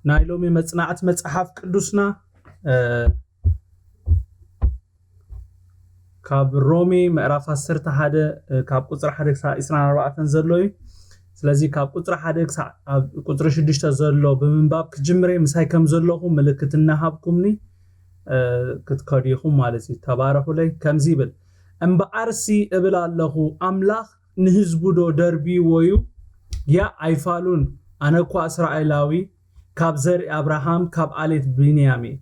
ናይ ሎሚ መጽናዕቲ መጽሓፍ ቅዱስና ካብ ሮሜ ምዕራፍ ዓሰርተ ሓደ ካብ ቁፅሪ ሓደ ክሳብ ዕስራን ኣርባዕተን ዘሎ እዩ። ስለዚ ካብ ቁፅሪ ሓደ ክሳብ ቁፅሪ ሽዱሽተ ዘሎ ብምንባብ ክጅምረ ምሳይ ከም ዘለኹ ምልክት እናሃብኩምኒ ክትከዱ ኢኹም ማለት እዩ። ተባረኹለይ። ከምዚ ይብል፣ እምበኣርሲ እብል ኣለኹ፣ ኣምላኽ ንህዝቡ ዶ ደርብይዎ እዩ? ያ ኣይፋሉን፣ ኣነ እኳ እስራኤላዊ ካብ ዘርኢ ኣብርሃም ካብ ኣሌት ብንያም እየ።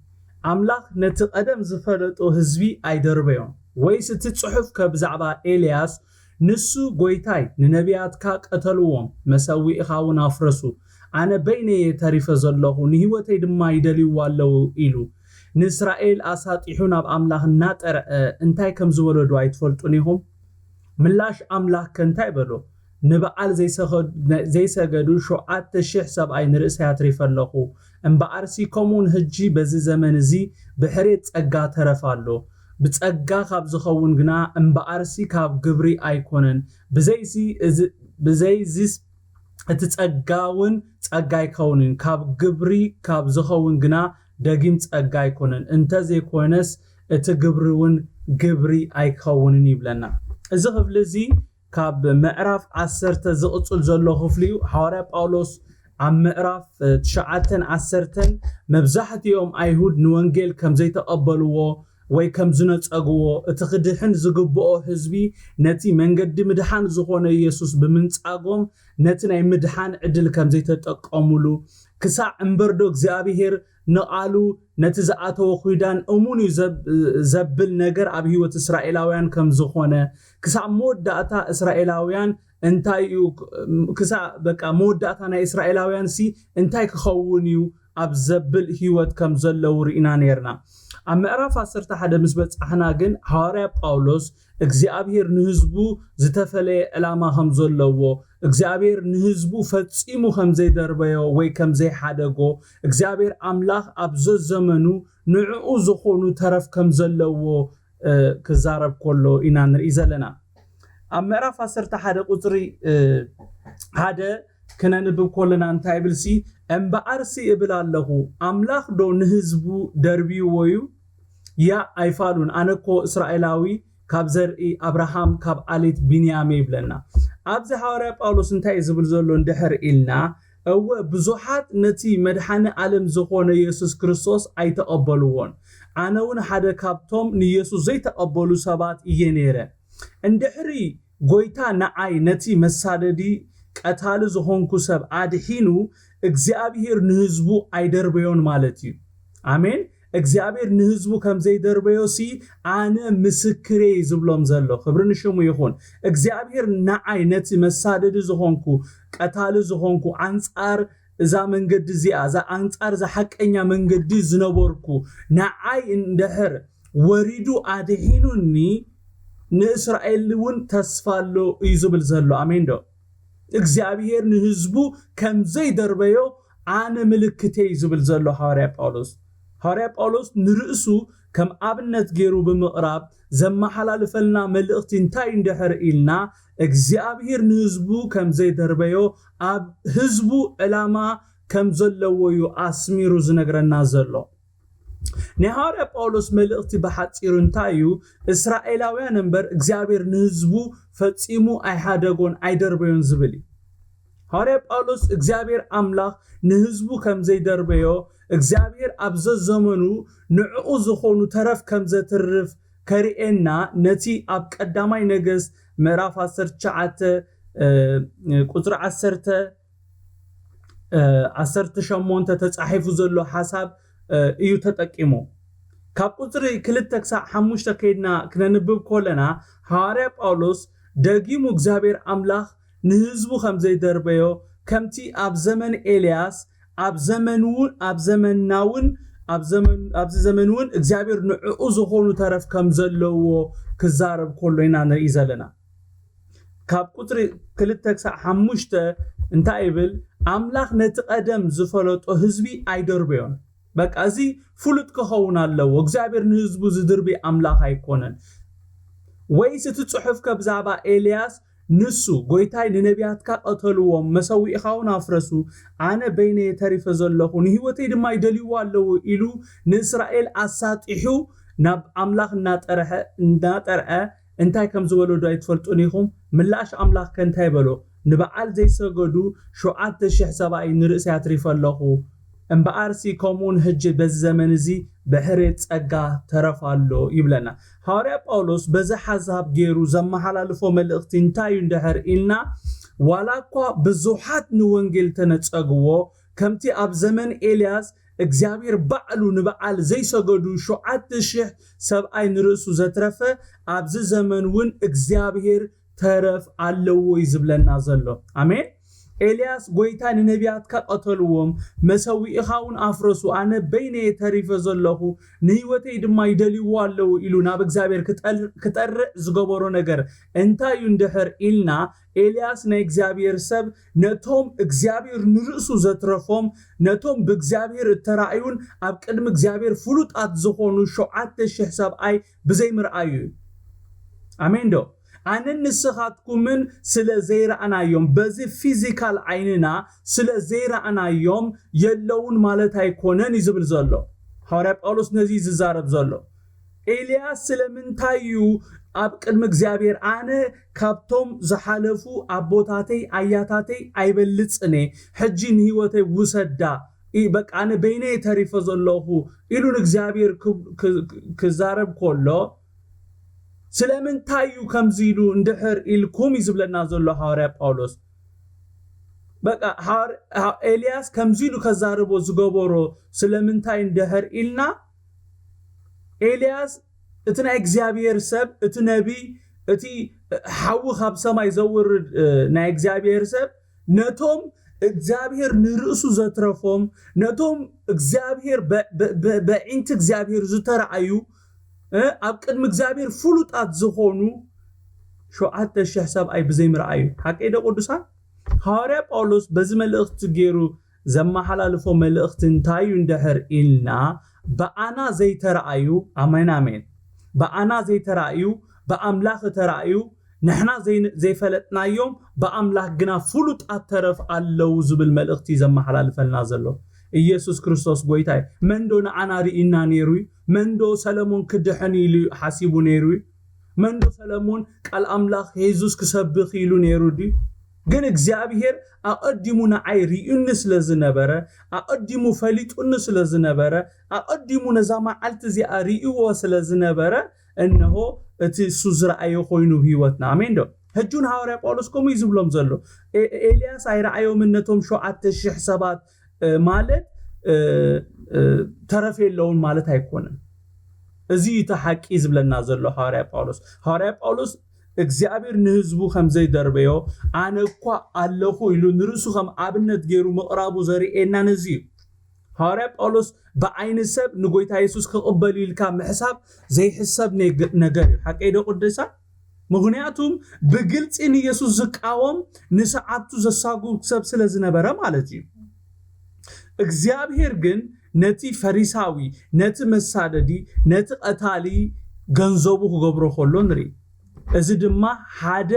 ኣምላኽ ነቲ ቀደም ዝፈለጦ ህዝቢ ኣይደርበዮን። ወይስ እቲ ጽሑፍ ከ ብዛዕባ ኤልያስ ንሱ ጎይታይ ንነቢያትካ ቀተልዎም፣ መሰዊእኻ እውን ኣፍረሱ፣ ኣነ በይነየ ተሪፈ ዘለኹ፣ ንህይወተይ ድማ ይደልይዋ ኣለዉ ኢሉ ንእስራኤል ኣሳጢሑ ናብ ኣምላኽ እናጠርዐ እንታይ ከም ዝበሎ ዶ ኣይትፈልጡን ኢኹም? ምላሽ ኣምላኽ ከ እንታይ በሎ? ንበዓል ዘይሰገዱ ሸውዓተ ሽሕ ሰብኣይ ንርእሰይ ኣትሪፈ ኣለኹ። እምበኣርሲ ከምኡውን ሕጂ በዚ ዘመን እዚ ብሕሬት ጸጋ ተረፍ ኣሎ። ብጸጋ ካብ ዝኸውን ግና እምበኣርሲ ካብ ግብሪ ኣይኮነን። ብዘይዚ እዚ ብዘይዚስ እቲ ጸጋ እውን ጸጋ ኣይከውንን። ካብ ግብሪ ካብ ዝኸውን ግና ደጊም ጸጋ ኣይኮነን። እንተዘይኮነስ እቲ ግብሪ እውን ግብሪ ኣይከውንን ይብለና። እዚ ክፍሊ እዚ ካብ ምዕራፍ ዓሰርተ ዝቕጽል ዘሎ ክፍሊ እዩ። ሃዋርያ ጳውሎስ ኣብ ምዕራፍ ትሽዓተን ዓሰርተን መብዛሕትኦም ኣይሁድ ንወንጌል ከም ዘይተቐበልዎ ወይ ከም ዝነጸግዎ፣ እቲ ክድሕን ዝግብኦ ህዝቢ ነቲ መንገዲ ምድሓን ዝኾነ ኢየሱስ ብምንጻጎም ነቲ ናይ ምድሓን ዕድል ከም ዘይተጠቀሙሉ፣ ክሳዕ እምበር ዶ እግዚኣብሔር ንቓሉ ነቲ ዝኣተወ ኪዳን እሙን እዩ ዘብል ነገር ኣብ ህይወት እስራኤላውያን ከም ዝኾነ፣ ክሳዕ መወዳእታ እስራኤላውያን እንታይ እዩ ክሳዕ በቃ መወዳእታ ናይ እስራኤላውያን ሲ እንታይ ክኸውን እዩ ኣብ ዘብል ህይወት ከም ዘለዉ ርኢና ነርና። ኣብ ምዕራፍ ዓሰርተ ሓደ ምስ በጻሕና ግን ሃዋርያ ጳውሎስ እግዚኣብሔር ንህዝቡ ዝተፈለየ ዕላማ ከም ዘለዎ፣ እግዚኣብሔር ንህዝቡ ፈጺሙ ከም ዘይደርበዮ ወይ ከም ዘይሓደጎ፣ እግዚኣብሔር ኣምላኽ ኣብ ዘዘመኑ ንዕኡ ዝኾኑ ተረፍ ከም ዘለዎ ክዛረብ ከሎ ኢና ንርኢ ዘለና። ኣብ ምዕራፍ ዓሰርተ ሓደ ቁፅሪ ሓደ ክነንብብ ከለና እንታይ ይብል ሲ? እምበኣርሲ እብል ኣለኹ፣ ኣምላኽ ዶ ንህዝቡ ደርብይዎ እዩ? ያ ኣይፋሉን፣ ኣነ እኮ እስራኤላዊ ካብ ዘርኢ ኣብርሃም ካብ ኣሌት ቢንያም ይብለና። ኣብዚ ሃዋርያ ጳውሎስ እንታይ እዩ ዝብል ዘሎ እንድሕር ኢልና፣ እወ ብዙሓት ነቲ መድሓኒ ዓለም ዝኾነ የሱስ ክርስቶስ ኣይተቐበልዎን። ኣነ እውን ሓደ ካብቶም ንየሱስ ዘይተቐበሉ ሰባት እየ ነይረ። እንድሕሪ ጎይታ ንዓይ ነቲ መሳደዲ ቀታሊ ዝኾንኩ ሰብ ኣድሒኑ እግዚኣብሔር ንህዝቡ ኣይደርበዮን ማለት እዩ። ኣሜን። እግዚኣብሔር ንህዝቡ ከም ዘይደርበዮ ሲ ኣነ ምስክሬ እዩ ዝብሎም ዘሎ። ክብሪ ንሽሙ ይኹን። እግዚኣብሔር ንዓይ ነቲ መሳደዲ ዝኾንኩ ቀታሊ ዝኾንኩ ኣንጻር እዛ መንገዲ እዚኣ እዛ ኣንጻር እዛ ሓቀኛ መንገዲ ዝነበርኩ ንዓይ እንድሕር ወሪዱ ኣድሒኑኒ ንእስራኤል እውን ተስፋ ኣሎ እዩ ዝብል ዘሎ። ኣሜን ዶ? እግዚኣብሔር ንህዝቡ ከም ዘይደርበዮ ኣነ ምልክተይ እዩ ዝብል ዘሎ ሃዋርያ ጳውሎስ። ሃዋርያ ጳውሎስ ንርእሱ ከም ኣብነት ገይሩ ብምቕራብ ዘመሓላልፈልና መልእኽቲ እንታይ እንድሕር ኢልና እግዚኣብሔር ንህዝቡ ከም ዘይደርበዮ ኣብ ህዝቡ ዕላማ ከም ዘለዎ እዩ ኣስሚሩ ዝነግረና ዘሎ። ናይ ሃዋርያ ጳውሎስ መልእኽቲ ብሓፂሩ እንታይ እዩ? እስራኤላውያን እምበር እግዚኣብሔር ንህዝቡ ፈፂሙ ኣይሓደጎን ኣይደርበዮን ዝብል እዩ። ሃዋርያ ጳውሎስ እግዚኣብሔር ኣምላኽ ንህዝቡ ከም ዘይደርበዮ እግዚኣብሔር ኣብ ዘዘመኑ ንዕኡ ዝኾኑ ተረፍ ከም ዘትርፍ ከርእየና ነቲ ኣብ ቀዳማይ ነገስት ምዕራፍ ዓሰርተ ትሽዓተ ቁፅሪ ዓሰርተ ዓሰርተ ሸሞንተ ተፃሒፉ ዘሎ ሓሳብ እዩ ተጠቂሙ። ካብ ቁፅሪ ክልተ ክሳብ ሓሙሽተ ከይድና ክነንብብ ከለና ሃዋርያ ጳውሎስ ደጊሙ እግዚኣብሔር ኣምላኽ ንህዝቡ ከም ዘይደርበዮ ከምቲ ኣብ ዘመን ኤልያስ ኣብ ዘመን እውን ኣብ ዘመንና እውን ኣብዚ ዘመን እውን እግዚኣብሔር ንዕኡ ዝኾኑ ተረፍ ከም ዘለዎ ክዛረብ ከሎ ኢና ንርኢ ዘለና። ካብ ቁፅሪ ክልተ ክሳብ ሓሙሽተ እንታይ ይብል? ኣምላኽ ነቲ ቀደም ዝፈለጦ ህዝቢ ኣይደርበዮን። በቃ እዚ ፍሉጥ ክኸውን ኣለዎ። እግዚኣብሔር ንህዝቡ ዝድርቢ ኣምላኽ ኣይኮነን። ወይስ እቲ ጽሑፍ ከ ብዛዕባ ኤልያስ ንሱ፣ "ጎይታይ፣ ንነቢያትካ ቀተልዎም፣ መሰዊእኻ እውን ኣፍረሱ፣ ኣነ በይነየ ተሪፈ ዘለኹ፣ ንህይወተይ ድማ ይደልይዎ ኣለዉ" ኢሉ ንእስራኤል ኣሳጢሑ ናብ ኣምላኽ እናጠርሐ እናጠርዐ እንታይ ከም ዝበሎ ዶ ኣይትፈልጡን ኢኹም? ምላሽ ኣምላኽ ከ እንታይ በሎ? "ንበዓል ዘይሰገዱ ሸውዓተ ሽሕ ሰብኣይ ንርእሰይ ኣትሪፈ ኣለኹ፣ እምበኣርሲ ከምኡውን ሕጂ በዚ ዘመን እዚ ብሕሬት ጸጋ ተረፍ ኣሎ" ይብለና። ሃዋርያ ጳውሎስ በዚ ሓሳብ ገይሩ ዘመሓላልፎ መልእኽቲ እንታይ እዩ እንድሕር ኢልና፣ ዋላ እኳ ብዙሓት ንወንጌል ተነጸግዎ፣ ከምቲ ኣብ ዘመን ኤልያስ እግዚኣብሔር ባዕሉ ንበዓል ዘይሰገዱ ሸውዓተ ሽሕ ሰብኣይ ንርእሱ ዘትረፈ፣ ኣብዚ ዘመን እውን እግዚኣብሔር ተረፍ ኣለዎ እዩ ዝብለና ዘሎ። ኣሜን። ኤልያስ፣ "ጎይታ፣ ንነቢያትካ ቀተልዎም፣ መሰዊእኻ እውን ኣፍረሱ፣ ኣነ በይነየ ተሪፈ ዘለኹ፣ ንህይወተይ ድማ ይደልይዎ ኣለዉ" ኢሉ ናብ እግዚኣብሔር ክጠር-፣ ክጠርዕ ዝገበሮ ነገር እንታይ እዩ እንድሕር ኢልና፣ ኤልያስ ናይ እግዚኣብሔር ሰብ ነቶም እግዚኣብሔር ንርእሱ ዘትረፎም፣ ነቶም ብእግዚኣብሔር እተራእዩን ኣብ ቅድሚ እግዚኣብሔር ፍሉጣት ዝኾኑ ሸውዓተ ሽሕ ሰብኣይ ብዘይምርኣዩ እዩ። ኣሜን ዶ? ኣነን ንስኻትኩምን ስለ ዘይረኣናዮም፣ በዚ ፊዚካል ዓይንና ስለ ዘይረኣናዮም የለውን ማለት ኣይኮነን እዩ ዝብል ዘሎ። ሃዋርያ ጳውሎስ ነዚ እዩ ዝዛረብ ዘሎ። ኤልያስ ስለምንታይ እዩ ኣብ ቅድሚ እግዚኣብሔር፣ "ኣነ ካብቶም ዝሓለፉ ኣቦታተይ ኣያታተይ ኣይበልጽን እየ፣ ሕጂ ንህይወተይ ውሰዳ፣ ኢ-፣ በቃ ኣነ በይነይ ተሪፈ ዘለኹ" ኢሉ ንእግዚኣብሔር ክ-፣ ክ-፣ ክዛረብ ከሎ፣ ስለምንታይ እዩ ከምዚ ኢሉ እንድሕር ኢልኩም እዩ ዝብለና ዘሎ ሃዋርያ ጳውሎስ። በቃ ሃዋር-፣ ሃ-፣ ኤልያስ ከምዚ ኢሉ ከዛርቦ ዝገበሮ ስለምንታይ እንድሕር ኢልና፣ ኤልያስ እቲ ናይ እግዚኣብሔር ሰብ፣ እቲ ነቢይ፣ እቲ ሓዊ ካብ ሰማይ ዘውርድ፣ እ፣ ናይ እግዚኣብሔር ሰብ፣ ነቶም እግዚኣብሔር ንርእሱ ዘትረፎም፣ ነቶም እግዚኣብሔር በ-፣ በ-፣ በ-፣ በዒንቲ እግዚኣብሔር ዝተረኣዩ፣ እ፣ ኣብ ቅድሚ እግዚኣብሔር ፍሉጣት ዝኾኑ ሸውዓተ ሽሕ ሰብኣይ ብዘይምርኣዩ። ሓቀይ ዶ ቅዱሳን? ሃዋርያ ጳውሎስ በዚ መልእኽቲ ገይሩ ዘመሓላልፎ መልእኽቲ እንታይ እዩ እንድሕር ኢልና፣ ብኣና ዘይተረኣዩ፣ ኣሜን፣ ኣሜን። ብኣና ዘይተረኣዩ፣ ብኣምላኽ እተረኣዩ፣ ንሕና ዘይ-፣ ዘይፈለጥናዮም፣ ብኣምላኽ ግና ፍሉጣት ተረፍ ኣለዉ ዝብል መልእኽቲ እዩ ዘመሓላልፈልና ዘሎ። ኢየሱስ ክርስቶስ ጎይታ እዩ። መን ዶ ንዓና ርኢና ነይሩ እዩ? መን ዶ ሰለሞን ክድሕን ኢሉ ሓሲቡ ነይሩ እዩ? መን ዶ ሰለሞን ቃል ኣምላኽ ሒዙስ ክሰብኽ ኢሉ ነይሩ ድዩ? ግን እግዚኣብሔር ኣቐዲሙ ንዓይ ርእዩኒ ስለ ዝነበረ፣ ኣቐዲሙ ፈሊጡኒ ስለ ዝነበረ፣ ኣቐዲሙ ነዛ መዓልቲ እዚኣ ርእይዎ ስለ ዝነበረ፣ እንሆ እቲ እሱ ዝረኣዮ ኮይኑ ብህይወትና። ኣሜን ዶ? ሕጂ እውን ሃዋርያ ጳውሎስ ከምኡ እዩ ዝብሎም ዘሎ። ኤ-፣ ኤልያስ ኣይረኣዮምን ነቶም ሸውዓተ ሽሕ ሰባት፣ እ፣ ማለት፣ እ፣ እ፣ ተረፍ የለውን ማለት ኣይኮነን። እዚ እዩ እቲ ሓቂ ዝብለና ዘሎ ሃዋርያ ጳውሎስ። ሃዋርያ ጳውሎስ እግዚኣብሔር ንህዝቡ ከም ዘይደርበዮ፣ ኣነ እኳ ኣለኹ ኢሉ ንርእሱ ከም ኣብነት ገይሩ ምቕራቡ ዘርእየና ነዚ እዩ። ሃዋርያ ጳውሎስ ብዓይኒ ሰብ ንጎይታ የሱስ ክቕበል ኢልካ ምሕሳብ ዘይሕሰብ ነግ-፣ ነገር እዩ። ሓቀይ ዶ ቅዱሳን? ምኽንያቱም ብግልጺ ንየሱስ ዝቃወም ንሰዓብቱ ዘሳጉ ሰብ ስለ ዝነበረ ማለት እዩ። እግዚኣብሔር ግን ነቲ ፈሪሳዊ፣ ነቲ መሳደዲ፣ ነቲ ቀታሊ ገንዘቡ ክገብሮ ከሎ ንርኢ። እዚ ድማ ሓደ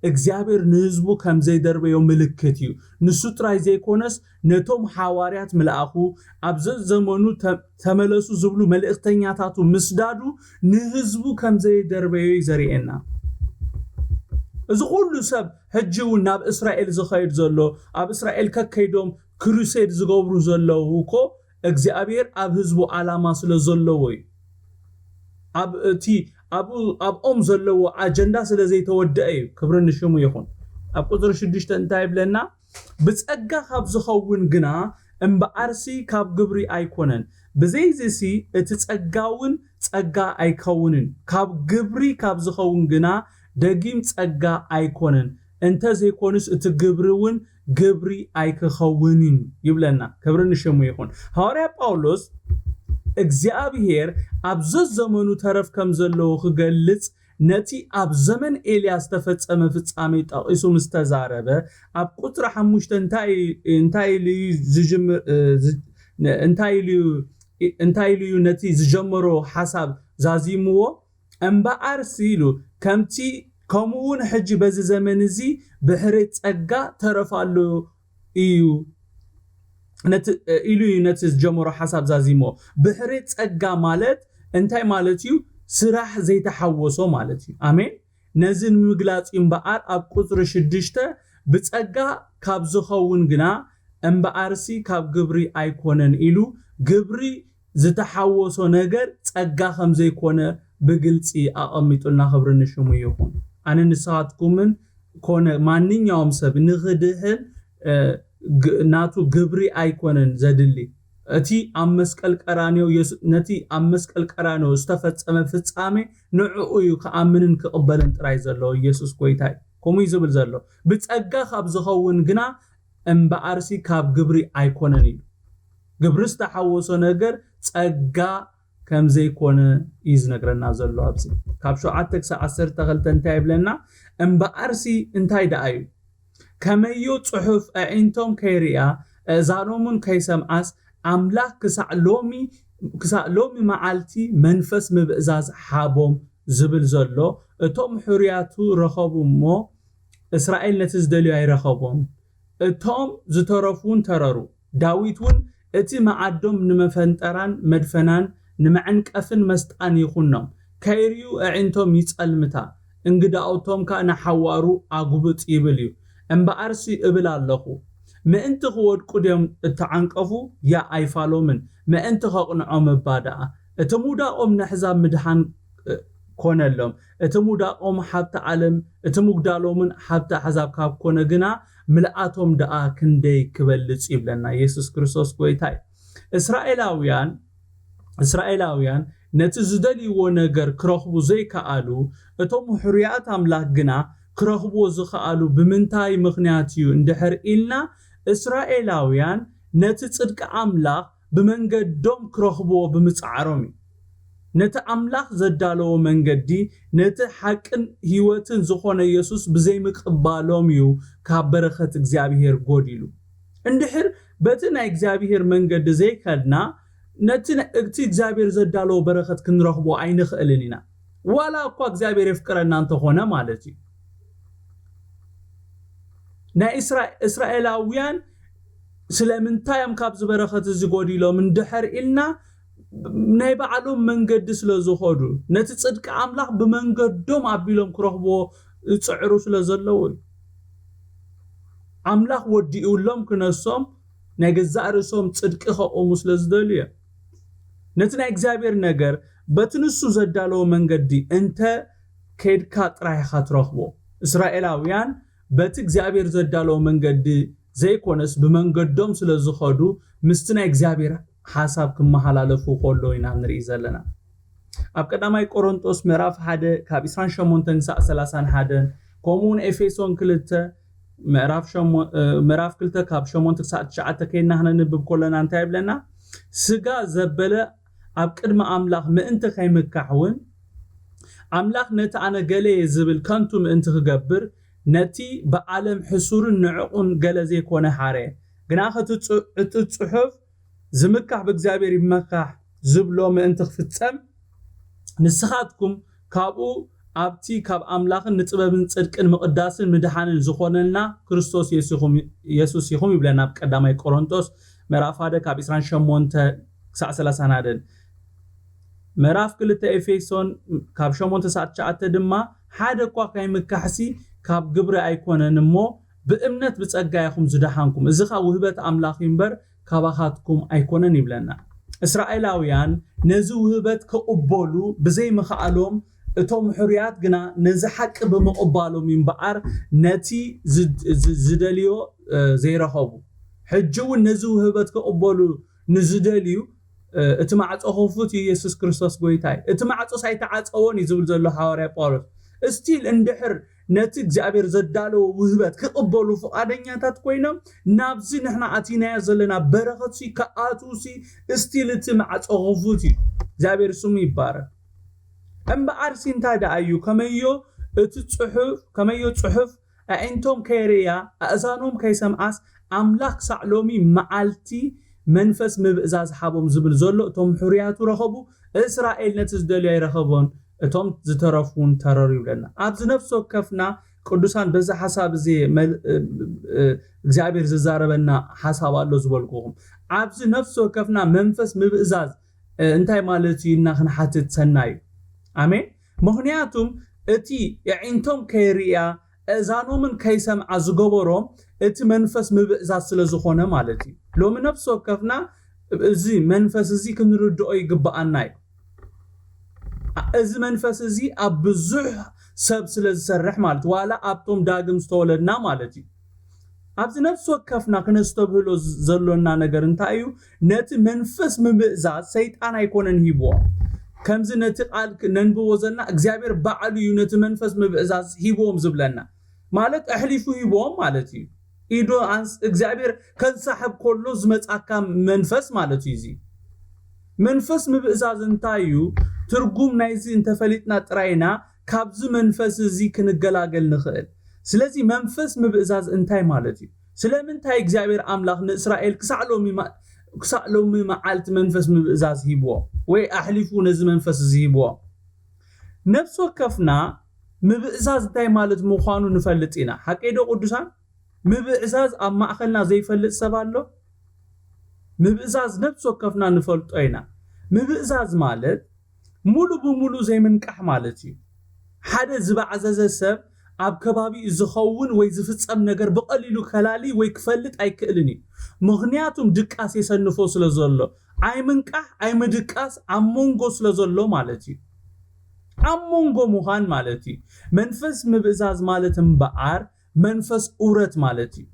እግዚኣብሔር ንህዝቡ ከም ዘይደርበዮ ምልክት እዩ። ንሱ ጥራይ ዘይኮነስ ነቶም ሓዋርያት ምልኣኹ፣ ኣብ ዘዘመኑ ተ-፣ ተመለሱ ዝብሉ መልእኽተኛታቱ ምስዳዱ ንህዝቡ ከም ዘይደርበዮ እዩ ዘርእየና። እዚ ኩሉ ሰብ ሕጂ እውን ናብ እስራኤል ዝኸይድ ዘሎ፣ ኣብ እስራኤል ከከይዶም ክሩሴድ ዝገብሩ ዘለዉ እኮ እግዚኣብሔር ኣብ ህዝቡ ዓላማ ስለ ዘለዎ እዩ። ኣብ እቲ ኣብኡ፣ ኣብኦም ዘለዎ ኣጀንዳ ስለ ዘይተወደአ እዩ። ክብሪ ንሽሙ ይኹን። ኣብ ቁጽሪ ሽዱሽተ እንታይ ይብለና? "ብጸጋ ካብ ዝኸውን ግና እምበኣርሲ ካብ ግብሪ ኣይኮነን። ብዘይዚሲ እቲ ጸጋ እውን ጸጋ ኣይከውንን። ካብ ግብሪ ካብ ዝኸውን ግና ደጊም ጸጋ ኣይኮነን። እንተ ዘይኮንስ እቲ ግብሪ እውን ግብሪ ኣይክኸውንን" ይብለና። ክብሪ ንሽሙ ይኹን። ሃዋርያ ጳውሎስ እግዚኣብሔር ኣብ ዘዘመኑ ተረፍ ከም ዘለዎ ክገልጽ፣ ነቲ ኣብ ዘመን ኤልያስ ዝተፈጸመ ፍጻሜ ጠቒሱ ምስ ተዛረበ፣ ኣብ ቁጽሪ ሓሙሽተ እንታይ፣ እንታይ ኢሉ እዩ ዝጅምር፣ እ፣ ዝ-፣ ን-፣ እንታይ ኢሉ እዩ፣ እንታይ ኢሉ እዩ ነቲ ዝጀመሮ ሓሳብ ዛዚምዎ? "እምበኣርሲ" ኢሉ፣ "ከምቲ ከምኡ እውን ሕጂ በዚ ዘመን እዚ ብሕሬት ጸጋ ተረፍ ኣሎ እዩ ኢሉ እዩ ነቲ ዝጀመሮ ሓሳብ ዛዚሞ። ብሕሬት ጸጋ ማለት እንታይ ማለት እዩ? ስራሕ ዘይተሓወሶ ማለት እዩ። ኣሜን። ነዚ ንምግላጽ እዩ እምበኣር ኣብ ቁጽሪ ሽዱሽተ፣ ብጸጋ ካብ ዝኸውን ግና እምበኣርሲ ካብ ግብሪ ኣይኮነን ኢሉ፣ ግብሪ ዝተሓወሶ ነገር ጸጋ ከም ዘይኮነ ብግልጺ ኣቐሚጡልና። ክብሪ ንሽሙ ይኹን። ኣነ ንስኻትኩምን ኮነ ማንኛውም ሰብ ንኽድህን ናቱ ግብሪ ኣይኮነን ዘድሊ። እቲ ኣብ መስቀል ቀራንዮ ነቲ ኣብ መስቀል ቀራንዮ ዝተፈጸመ ፍጻሜ ንዕኡ እዩ ክኣምንን ክቕበልን ጥራይ ዘለዎ። ኢየሱስ ጎይታ እዩ። ከምኡ እዩ ዝብል ዘሎ። ብጸጋ ካብ ዝኸውን ግና እምበኣርሲ ካብ ግብሪ ኣይኮነን እዩ። ግብሪ ዝተሓወሶ ነገር ጸጋ ከም ዘይኮነ እዩ ዝነግረና ዘሎ። ኣብዚ ካብ ሸውዓተ ክሳብ ዓሰርተ ክልተ እንታይ ይብለና? እምበኣርሲ እንታይ ደኣ እዩ? ከመዮ ጽሑፍ ኣዒንቶም ከይርእያ ኣእዛኖምን ከይሰምዓስ ኣምላኽ ክሳዕ ሎሚ ክሳዕ ሎሚ መዓልቲ መንፈስ ምብእዛዝ ሓቦም ዝብል ዘሎ፣ እቶም ሕሩያቱ ረኸቡ እሞ እስራኤል ነቲ ዝደልዮ ኣይረኸቦን። እቶም ዝተረፉ እውን ተረሩ። ዳዊት እውን እቲ መዓዶም ንመፈንጠራን መድፈናን ንመዐንቀፍን መስጣን ይኹኖም፣ ከይርእዩ ኣዒንቶም ይጸልምታ፣ እንግዳውቶም ከኣ ንሓዋሩ ኣጉብጥ ይብል እዩ። እምበኣርሲ እብል ኣለኹ፣ ምእንቲ ክወድቁ ድዮም እተዓንቀፉ? ያእ ኣይፋሎምን፣ ምእንቲ ከቕንዖም እባ ደኣ። እቲ ምውዳቖም ነሕዛብ ምድሓን ኮነሎም። እቲ ምውዳቖም ሃብቲ ዓለም፣ እቲ ምጉዳሎምን ሃብቲ ኣሕዛብ ካብ ኮነ ግና ምልኣቶም ደኣ ክንደይ ክበልጽ ይብለና። ኢየሱስ ክርስቶስ ጎይታ እዩ። እስራኤላውያን እስራኤላውያን ነቲ ዝደልይዎ ነገር ክረኽቡ ዘይከኣሉ፣ እቶም ሕሩያት ኣምላኽ ግና ክረኽብዎ ዝኸኣሉ ብምንታይ ምኽንያት እዩ እንድሕር ኢልና፣ እስራኤላውያን ነቲ ጽድቂ ኣምላኽ ብመንገዶም ክረኽብዎ ብምጽዓሮም እዩ። ነቲ ኣምላኽ ዘዳለዎ መንገዲ፣ ነቲ ሓቅን ህይወትን ዝኾነ ኢየሱስ ብዘይምቕባሎም እዩ ካብ በረኸት እግዚኣብሔር ጎዲሉ። እንድሕር በቲ ናይ እግዚኣብሔር መንገዲ ዘይከድና፣ ነቲ ነ-፣ እቲ እግዚኣብሔር ዘዳለዎ በረኸት ክንረኽቦ ኣይንኽእልን ኢና። ዋላ እኳ እግዚኣብሔር የፍቅረና እንተኾነ ማለት እዩ። ናይ እስራ-፣ እስራኤላውያን ስለምንታይ እዮም ካብዚ በረኸት እዚ ጎዲሎም እንድሕር ኢልና፣ ናይ ባዕሎም መንገዲ ስለ ዝኾዱ፣ ነቲ ጽድቂ ኣምላኽ ብመንገዶም ኣቢሎም ክረኽብዎ ዝጽዕሩ ስለ ዘለዉ እዩ። ኣምላኽ ወዲኡሎም ክነሶም ናይ ገዛእ ርእሶም ጽድቂ ከቑሙ ስለ ዝደልዩ እዮም። ነቲ ናይ እግዚኣብሔር ነገር በቲ ንሱ ዘዳለዎ መንገዲ እንተ ከይድካ ጥራይ ኢኻ ትረኽቦ። እስራኤላውያን በቲ እግዚኣብሔር ዘዳለዎ መንገዲ ዘይኮነስ ብመንገዶም ስለ ዝኸዱ ምስቲ ናይ እግዚኣብሔር ሓሳብ ክመሃላለፉ ከሎ ኢና ንርኢ ዘለና። ኣብ ቀዳማይ ቆሮንጦስ ምዕራፍ ሓደ ካብ ዕስራን ሸሞንተን ክሳዕ ሰላሳን ሓደን፣ ከምኡ እውን ኤፌሶን ክልተ ምዕራፍ ሸሞ-፣ እ፣ ምዕራፍ ክልተ ካብ ሸሞንተ ክሳዕ ትሽዓተ ከይድና ክነንብብ ከለና እንታይ ይብለና? ስጋ ዘበለ ኣብ ቅድሚ ኣምላኽ ምእንቲ ከይምካሕ እውን፣ ኣምላኽ ነቲ ኣነ ገለ እየ ዝብል ከንቱ ምእንቲ ክገብር፣ ነቲ ብዓለም ሕሱርን ንዕቑን ገለ ዘይኮነ ሓረየ። ግና እቲ ጽ-፣ እቲ ጽሑፍ ዝምካሕ ብእግዚኣብሔር ይመካሕ ዝብሎ ምእንቲ ክፍጸም፣ ንስኻትኩም ካብኡ ኣብቲ ካብ ኣምላኽን ንጥበብን ጽድቅን ምቕዳስን ምድሓንን ዝኾነልና ክርስቶስ የሱኹም-፣ የሱስ ኢኹም ይብለና። ኣብ ቀዳማይ ቆሮንጦስ ምዕራፍ ሓደ ካብ ዕስራን ሸሞንተ ክሳዕ ሰላሳን ሓደን። ምዕራፍ ክልተ ኤፌሶን ካብ ሸሞንተ ክሳዕ ትሽዓተ ድማ፣ ሓደ እኳ ካይምካሕሲ ካብ ግብሪ ኣይኮነን እሞ፣ ብእምነት ብጸጋ ኢኹም ዝደሓንኩም። እዚ ኸኣ ውህበት ኣምላኽ እዩ እምበር፣ ካባኻትኩም ኣይኮነን ይብለና። እስራኤላውያን ነዚ ውህበት ክቕበሉ ብዘይምኽኣሎም፣ እቶም ሕሩያት ግና ነዚ ሓቂ ብምቕባሎም እዩ እምበኣር፣ ነቲ ዝ-፣ ዝ-፣ ዝደልዮ፣ እ፣ ዘይረኸቡ። ሕጂ እውን ነዚ ውህበት ክቕበሉ ንዝደልዩ፣ እ፣ እቲ ማዕጾ ክፉት እዩ፣ ኢየሱስ ክርስቶስ ጎይታ እዩ። እቲ ማዕጾስ ኣይተዓጸወን እዩ ዝብል ዘሎ ሃዋርያ ጳውሎስ። እስቲል እንድሕር ነቲ እግዚኣብሔር ዘዳለዎ ውህበት ክቕበሉ ፍቓደኛታት ኮይኖም፣ ናብዚ ንሕና ኣቲናዮ ዘለና በረኸትሲ ክኣትዉሲ፣ እስቲል እቲ ማዕጾ ክፉት እዩ። እግዚኣብሔር ስሙ ይባረክ። እምበኣርሲ እንታይ ደኣ እዩ? ከመዮ እቲ ጽሑፍ፣ ከመዮ ጽሑፍ፣ ኣዒንቶም ከይርእያ፣ ኣእዛኖም ከይሰምዓስ፣ ኣምላኽ ክሳዕ ሎሚ መዓልቲ መንፈስ ምብእዛዝ ሃቦም ዝብል ዘሎ፣ እቶም ሕሩያቱ ረኸቡ፣ እስራኤል ነቲ ዝደልዮ ኣይረኸቦን። እቶም ዝተረፉ እውን ተረሩ ይብለና። ኣብዚ ነፍሲ ወከፍና ቅዱሳን በዚ ሓሳብ እዚ መል- እ- እ- እግዚኣብሔር ዝዛረበና ሓሳብ ኣሎ ዝበልኩኹም። ኣብዚ ነፍሲ ወከፍና መንፈስ ምብእዛዝ እ፣ እንታይ ማለት እዩ ኢልና ክንሓትት ሰናይ እዩ። ኣሜን። ምኽንያቱም እቲ የዒንቶም ከይርእያ እዛኖምን ከይሰምዓ ዝገበሮም እቲ መንፈስ ምብእዛዝ ስለ ዝኾነ ማለት እዩ። ሎሚ ነፍሲ ወከፍና እዚ መንፈስ እዚ ክንርድኦ ይግብኣና እዩ። እዚ መንፈስ እዚ ኣብ ብዙሕ ሰብ ስለ ዝሰርሕ ማለት ዋላ ኣብቶም ዳግም ዝተወለድና ማለት እዩ። ኣብዚ ነፍሲ ወከፍና ክነስተብህሎ ዘሎና ነገር እንታይ እዩ? ነቲ መንፈስ ምብእዛዝ ሰይጣን ኣይኮነን ሂብዎም። ከምዚ ነቲ ቃል ነንብቦ ዘለና እግዚኣብሔር ባዕሉ እዩ ነቲ መንፈስ ምብእዛዝ ሂብዎም ዝብለና ማለት ኣሕሊፉ ሂብዎም ማለት እዩ። ኢዱ እግዚኣብሔር ከንሳሕብ ከሎ ዝመጻካ መንፈስ ማለት እዩ። እዚ መንፈስ ምብእዛዝ እንታይ እዩ? ትርጉም ናይዚ እንተፈሊጥና ጥራይና ካብዚ መንፈስ እዚ ክንገላገል ንኽእል። ስለዚ መንፈስ ምብእዛዝ እንታይ ማለት እዩ? ስለምንታይ እግዚኣብሔር ኣምላኽ ንእስራኤል ክሳዕ ሎሚ ክሳዕ ሎሚ መዓልቲ መንፈስ ምብእዛዝ ሂብዎ ወይ ኣሕሊፉ ነዚ መንፈስ እዚ ሂብዎ? ነፍሲ ወከፍና ምብእዛዝ እንታይ ማለት ምዃኑ ንፈልጥ ኢና። ሓቀይዶ ቅዱሳን? ምብእዛዝ ኣብ ማእኸልና ዘይፈልጥ ሰብ ኣሎ? ምብእዛዝ ነፍሲ ወከፍና ንፈልጦ ኢና። ምብእዛዝ ማለት ሙሉ ብሙሉ ዘይምንቃሕ ማለት እዩ። ሓደ ዝባዕዘዘ ሰብ ኣብ ከባቢኡ ዝኸውን ወይ ዝፍጸም ነገር ብቐሊሉ ከላሊ ወይ ክፈልጥ ኣይክእልን እዩ። ምኽንያቱም ድቃስ የሰንፎ ስለ ዘሎ። ኣይምንቃሕ ኣይምድቃስ ኣብ መንጎ ስለ ዘሎ ማለት እዩ። ኣብ መንጎ ምዃን ማለት እዩ። መንፈስ ምብእዛዝ ማለት እምበኣር መንፈስ ኡረት ማለት እዩ።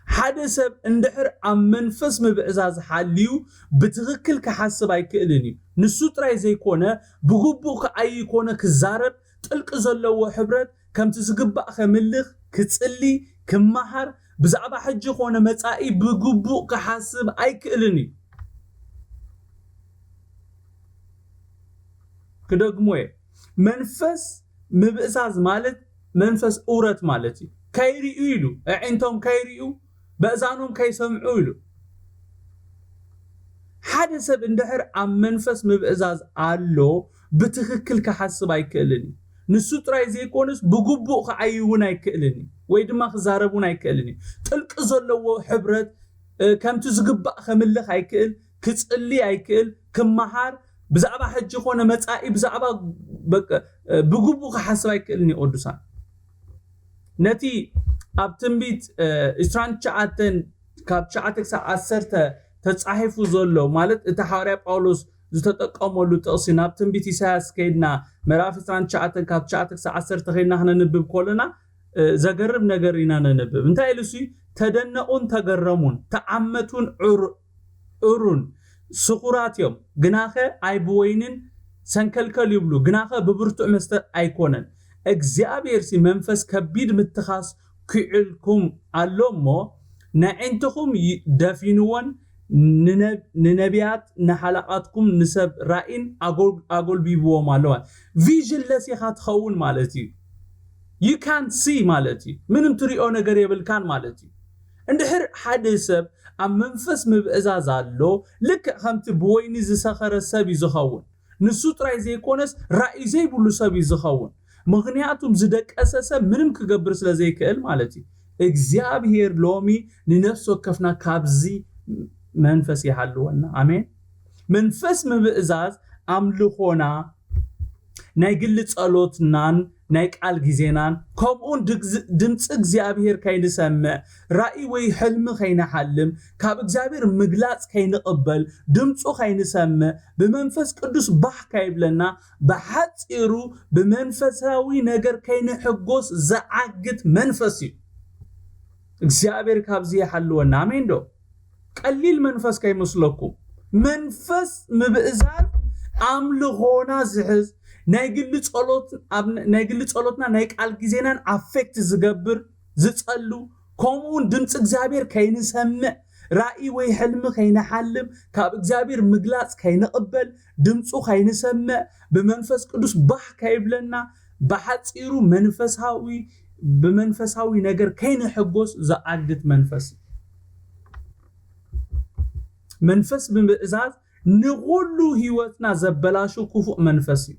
ሓደ ሰብ እንድሕር ኣብ መንፈስ ምብእዛዝ ሓልዩ ብትኽክል ክሓስብ ኣይክእልን እዩ። ንሱ ጥራይ ዘይኮነ ብግቡእ ክዓይ ኮነ ክዛረብ ጥልቂ ዘለዎ ሕብረት ከምቲ ዝግባእ ከምልኽ ክጽሊ ክመሃር ብዛዕባ ሕጂ ኮነ መጻኢ ብግቡእ ክሓስብ ኣይክእልን እዩ። ክደግሞ እየ። መንፈስ ምብእዛዝ ማለት መንፈስ እውረት ማለት እዩ። ከይርእዩ ኢሉ ኣዒንቶም ከይርእዩ በእዛኖም ከይሰምዑ ኢሉ ሓደ ሰብ እንድሕር ኣብ መንፈስ ምብእዛዝ ኣሎ ብትኽክል ክሓስብ ኣይክእልን እዩ። ንሱ ጥራይ ዘይኮነስ ብግቡእ ክዓይ እውን ኣይክእልን እዩ ወይ ድማ ክዛረብ እውን ኣይክእልን እዩ። ጥልቂ ዘለዎ ሕብረት ከምቲ ዝግባእ ከምልኽ ኣይክእል፣ ክጽሊ ኣይክእል፣ ክመሃር ብዛዕባ ሕጂ ኮነ መጻኢ ብዛዕባ ብግቡእ ክሓስብ ኣይክእልን እዩ። ቅዱሳን ነቲ ኣብ ትንቢት ዕስራን ትሽዓተን ካብ ትሽዓተ ክሳብ ዓሰርተ ተጻሒፉ ዘሎ ማለት እቲ ሓዋርያ ጳውሎስ ዝተጠቀመሉ ጥቕሲ ናብ ትንቢት ኢሳያስ ከይድና ምዕራፍ ዕስራን ትሽዓተን ካብ ትሽዓተ ክሳብ ዓሰርተ ከይድና ክነንብብ ከለና ዘገርም ነገር ኢና ነንብብ። እንታይ ኢሉ ሲ ተደነቑን ተገረሙን ተዓመቱን እሩን ስኹራት እዮም። ግናኸ ኣይ ብወይንን ሰንከልከል ይብሉ፣ ግናኸ ብብርቱዕ መስተ ኣይኮነን። እግዚኣብሔር ሲ መንፈስ ከቢድ ምትኻስ ኪዕልኩም ኣሎ እሞ ነዒንትኹም ደፊንዎን ንነቢያት ንሓላቓትኩም ንሰብ ራኢን ኣጎልቢብዎም ኣለዋ። ቪዥንለስ ኢኻ ትኸውን ማለት እዩ። You can't see ማለት እዩ። ምንም ትሪኦ ነገር የብልካን ማለት እዩ። እንድሕር ሓደ ሰብ ኣብ መንፈስ ምብእዛዝ ኣሎ ልክዕ ከምቲ ብወይኒ ዝሰኸረ ሰብ እዩ ዝኸውን። ንሱ ጥራይ ዘይኮነስ ራእዩ ዘይብሉ ሰብ እዩ ዝኸውን። ምኽንያቱም ዝደቀሰ ሰብ ምንም ክገብር ስለ ዘይክእል ማለት እዩ። እግዚኣብሔር ሎሚ ንነፍሲ ወከፍና ካብዚ መንፈስ ይሃልወና። ኣሜን። መንፈስ ምብእዛዝ ኣምልኾና ናይ ግሊ ጸሎትናን ናይ ቃል ግዜናን ከምኡውን ድምፂ እግዚኣብሔር ከይንሰምዕ ራእይ ወይ ሕልሚ ከይንሓልም ካብ እግዚኣብሔር ምግላፅ ከይንቕበል ድምፁ ከይንሰምዕ ብመንፈስ ቅዱስ ባህ ከይብለና ብሓፂሩ ብመንፈሳዊ ነገር ከይንሕጎስ ዝዓግት መንፈስ እዩ። እግዚኣብሔር ካብዚ ይሓልወና። ኣሜን ዶ? ቀሊል መንፈስ ከይመስለኩም። መንፈስ ምብእዛዝ ኣምልኾና ዝሕዝ ናይ ግሊ ጸሎት ኣብ ናይ ግሊ ጸሎትና ናይ ቃል ግዜናን ኣፌክት ዝገብር ዝጸሉ ከምኡውን ድምፂ እግዚኣብሔር ከይንሰምዕ ራእይ ወይ ሕልሚ ከይንሓልም ካብ እግዚኣብሔር ምግላፅ ከይንቕበል ድምፁ ከይንሰምዕ ብመንፈስ ቅዱስ ባህ ከይብለና ብሓፂሩ መንፈሳዊ ብመንፈሳዊ ነገር ከይንሕጎስ ዝዓግት መንፈስ እዩ። መንፈስ ብምእዛዝ ንኹሉ ህይወትና ዘበላሹ ክፉእ መንፈስ እዩ።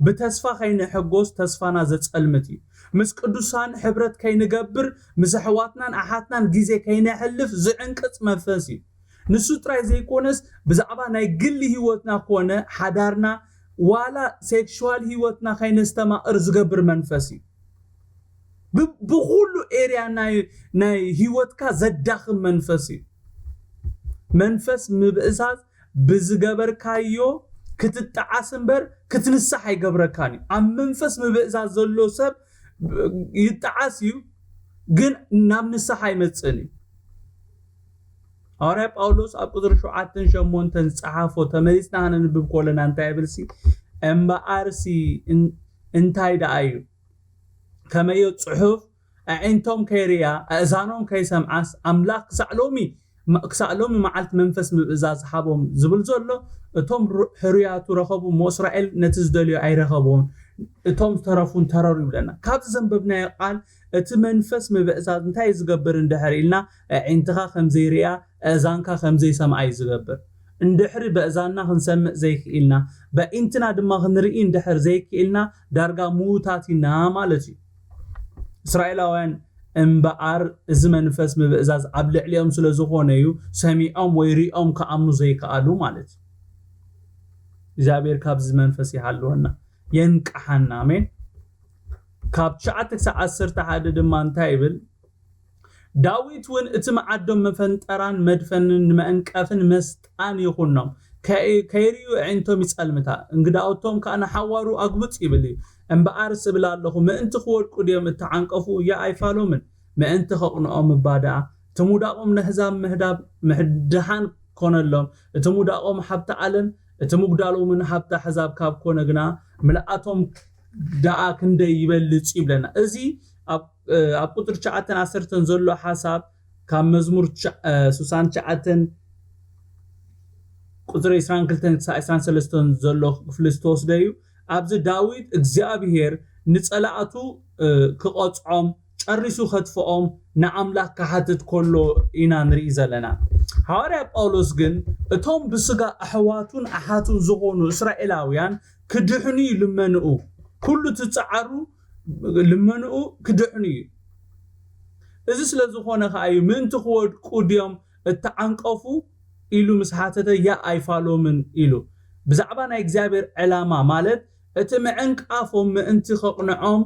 ብተስፋ ከይንሕጎስ ተስፋና ዘጸልምት እዩ። ምስ ቅዱሳን ሕብረት ከይንገብር፣ ምስ ኣሕዋትናን ኣሓትናን ግዜ ከይነሕልፍ ዝዕንቅጽ መንፈስ እዩ። ንሱ ጥራይ ዘይኮነስ፣ ብዛዕባ ናይ ግሊ ህይወትና ኮነ ሓዳርና፣ ዋላ ሴክሹዋል ህይወትና ከይነስተማቕር ዝገብር መንፈስ እዩ። ብ-፣ ብኹሉ ኤርያ ናይ፣ ናይ ህይወትካ ዘዳኽም መንፈስ እዩ። መንፈስ ምብእዛዝ ብዝገበርካዮ ክትጠዓስ እምበር ክትንሳሕ ኣይገብረካን እዩ። ኣብ መንፈስ ምብእዛዝ ዘሎ ሰብ ይጠዓስ እዩ፣ ግን ናብ ንስሓ ኣይመጽእን እዩ። ሃዋርያ ጳውሎስ ኣብ ቁጽሪ ሸውዓተን ሸሞንተን ዝጸሓፎ ተመሊስና ከነንብብ ከለና እንታይ ይብልሲ? እምበኣርሲ እን-፣ እንታይ ደኣ እዩ? ከመዮ ጽሑፍ፣ ኣዒንቶም ከይርእያ፣ ኣእዛኖም ከይሰምዓስ፣ ኣምላኽ ክሳዕ ሎሚ፣ ክሳዕ ሎሚ መዓልቲ መንፈስ ምብእዛዝ ሃቦም ዝብል ዘሎ፣ እቶም ሩ-፣ ሕሩያቱ ረኸቡ እሞ፣ እስራኤል ነቲ ዝደልዮ ኣይረኸብዎን፣ እቶም ዝተረፉን ተረሩ ይብለና። ካብዚ ዘንበብናዮ ቃል፣ እቲ መንፈስ ምብእዛዝ እንታይ እዩ ዝገብር እንድሕር ኢልና፣ ኣዒንትኻ ከም ዘይርእያ፣ ኣእዛንካ ከም ዘይሰምዓ እዩ ዝገብር። እንድሕሪ በእዛንና ክንሰምዕ ዘይክኢልና፣ በኢንትና ድማ ክንርኢ እንድሕር ዘይክኢልና፣ ዳርጋ ምዉታት ኢና ማለት እዩ። እስራኤላውያን እምበኣር፣ እዚ መንፈስ ምብእዛዝ ኣብ ልዕሊኦም ስለ ዝኾነ እዩ፣ ሰሚዖም ወይ ሪኦም ክኣምኑ ዘይከኣሉ ማለት እዩ። እግዚኣብሔር ካብዚ መንፈስ ይሃልወና፣ የንቅሓና። ኣሜን። ካብ ትሽዓተ ክሳብ ዓሰርተ ሓደ ድማ እንታይ ይብል? ዳዊት እውን እቲ መዓዶም መፈንጠራን መድፈንን ንመዕንቀፍን መስጣን ይኹኖም። ከ-፣ ከይርእዩ ኣዒንቶም ይጸልምታ፣ እንግዳውቶም ከኣ ንሓዋሩ ኣጉብጥ ይብል እዩ። እምበኣርስ እብል ኣለኹ፣ ምእንቲ ክወድቁ ድዮም እተዓንቀፉ? እያ ኣይፋሎምን። ምእንቲ ከቕንኦም እባ ደኣ። እቲ ምውዳቖም ነህዛብ ምህዳብ ምድሓን ኮነሎም። እቲ ምውዳቖም ሃብቲ ዓለም፣ እቲ ምጉዳሎምን ሃብቲ ኣሕዛብ ካብ ኮነ ግና፣ ምልኣቶም ደኣ ክንደይ ይበልጽ ይብለና። እዚ ኣብ፣ ኣብ ቁጽሪ ትሽዓተን ዓሰርተን ዘሎ ሓሳብ፣ ካብ መዝሙር ትሽዓ-፣ እ፣ ስሳን ትሽዓተን ቁጽሪ ዕስራን ክልተን ክሳዕ ዕስራን ሰለስተን ዘሎ ክፍሊ ዝተወስደ እዩ። ኣብዚ ዳዊት እግዚኣብሔር ንጸላእቱ፣ እ፣ ክቐጽዖም፣ ጨሪሱ ከጥፍኦም ንኣምላኽ ክሓትት ከሎ ኢና ንርኢ ዘለና። ሃዋርያ ጳውሎስ ግን እቶም ብስጋ ኣሕዋቱን ኣሓቱን ዝኾኑ እስራኤላውያን ክድሕኑ ይልመንኡ፣ ኩሉ ትጸዓሩ ልመንኡ ክድሕኑ እዩ። እዚ ስለ ዝኾነ ከኣ እዩ፣ ምእንቲ ክወድቁ ድዮም እተዓንቀፉ ኢሉ ምስ ሓተተ፣ ያ ኣይፋሎምን ኢሉ። ብዛዕባ ናይ እግዚኣብሔር ዕላማ፣ ማለት እቲ ምዕንቃፎም ምእንቲ ከቕንዖም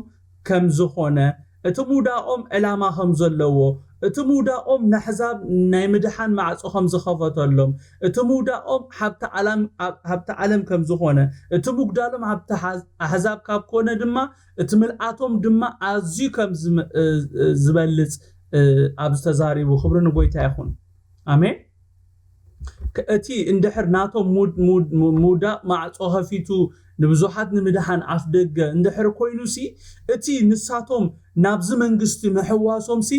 ከም ዝኾነ፣ እቲ ምውዳቖም ዕላማ ከም ዘለዎ፣ እቲ ምውዳቖም ንኣሕዛብ ናይ ምድሓን ማዕጾ ከም ዝኸፈተሎም፣ እቲ ምውዳቖም ሃብቲ ዓለም፣ ሃብቲ ዓለም ከም ዝኾነ፣ እቲ ምጉዳሎም ሃብቲ ሓዝ-፣ ኣሕዛብ ካብ ኮነ ድማ፣ እቲ ምልኣቶም ድማ ኣዝዩ ከም ዝመ-፣ እ-፣ እ-፣ ዝበልጽ፣ እ፣ ኣብዚ ተዛሪቡ። ክብሪ ንጎይታ ይኹን። ኣሜን። ከ-፣ እቲ እንድሕር ናቶም ሙድ-፣ ሙድ-፣ ሙ-፣ ምውዳቕ ማዕጾ ከፊቱ ንብዙሓት ንምድሓን ኣፍ ደገ እንድሕር ኮይኑሲ፣ እቲ ንሳቶም ናብዚ መንግስቲ ምሕዋሶምሲ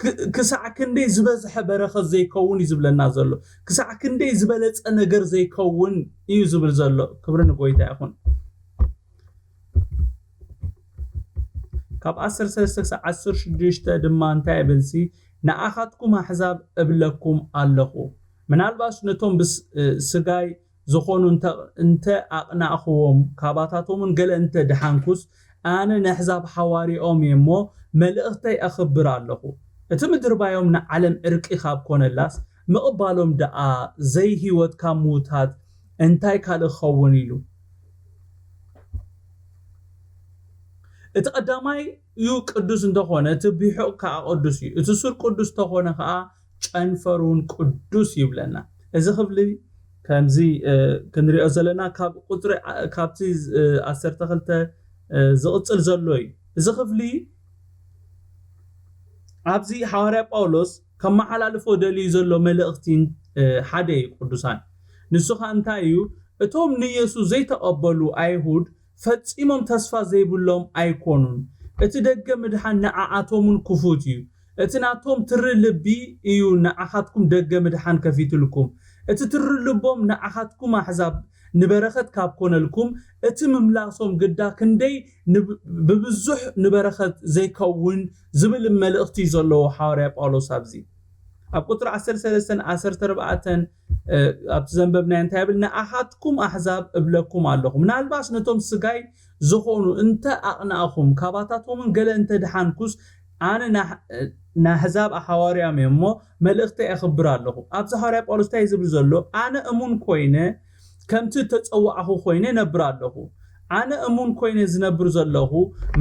ክ-፣ ክሳዕ ክንደይ ዝበዝሐ በረኸት ዘይከውን እዩ ዝብለና ዘሎ። ክሳዕ ክንደይ ዝበለጸ ነገር ዘይከውን እዩ ዝብል ዘሎ። ክብሪ ንጎይታ ይኹን። ካብ ዓሰርተ ሰለስተ ክሳብ ዓሰርተ ሽዱሽተ ድማ እንታይ ይብልሲ? ንኣኻትኩም ኣሕዛብ እብለኩም ኣለኹ። ምናልባሽ ነቶም ብስ-፣ እ፣ ስጋይ ዝኾኑ እንተ፣ እንተ ኣቕናእኽዎም፣ ካባታቶምን ገለ እንተ ድሓንኩስ፣ ኣነ ንኣሕዛብ ሓዋርያኦም እየ እሞ፣ መልእኽተይ ኣኽብር ኣለኹ። እቲ ምድርባዮም ንዓለም ዕርቂ ካብ ኮነላስ፣ ምቕባሎም ደኣ ዘይህይወት ካብ ምዉታት እንታይ ካልእ ክኸውን ኢሉ? እቲ ቀዳማይ እዩ ቅዱስ እንተኾነ፣ እቲ ቢሑቕ ከኣ ቅዱስ እዩ። እቲ ሱር ቅዱስ እንተኾነ ከኣ፣ ጨንፈር እውን ቅዱስ ይብለና። እዚ ክፍሊ ከምዚ፣ እ፣ ክንሪኦ ዘለና ካብ ቁጽሪ ዓ-፣ ካብቲ፣ እ፣ ዓሰርተ ክልተ፣ እ፣ ዝቕጽል ዘሎ እዩ። እዚ ክፍሊ ኣብዚ ሃዋርያ ጳውሎስ ከመሓላልፎ ደልዩ ዘሎ መልእኽቲ፣ እ፣ ሓደ እዩ ቅዱሳን። ንሱ ኸኣ እንታይ እዩ? እቶም ንየሱስ ዘይተቐበሉ ኣይሁድ ፈጺሞም ተስፋ ዘይብሎም ኣይኮኑን። እቲ ደገ ምድሓን ንዓኣቶም እውን ክፉት እዩ። እቲ ናቶም ትሪ ልቢ እዩ ንዓኻትኩም ደገ ምድሓን ከፊትልኩም። እቲ ትሪ ልቦም ንዓኻትኩም ኣሕዛብ ንበረኸት ካብ ኮነልኩም፣ እቲ ምምላሶም ግዳ ክንደይ ንብ-፣ ብብዙሕ ንበረኸት ዘይከውን ዝብል መልእኽቲ እዩ ዘለዎ ሃዋርያ ጳውሎስ ኣብዚ። ኣብ ቁጽሪ ዓሰርተ ሰለስተን ዓሰርተ ኣርባዕተን ኣብቲ ዘንበብናዮ እንታይ ይብል? ንኣኻትኩም ኣሕዛብ እብለኩም ኣለኹ፣ ምናልባስ ነቶም ስጋይ ዝኾኑ እንተ ኣቕናእኹም፣ ካባታቶምን ገለ እንተ ድሓንኩስ፣ ኣነ ናሕዛብ ሓዋርያም እየ እሞ፣ መልእኽተይ ኣኽብር ኣለኹ። ኣብዚ ሓዋርያ ጳውሎስ እንታይ ዝብል ዘሎ? ኣነ እሙን ኮይነ፣ ከምቲ እተጸዋዕኹ ኮይነ ነብር ኣለኹ። ኣነ እሙን ኮይነ ዝነብር ዘለኹ፣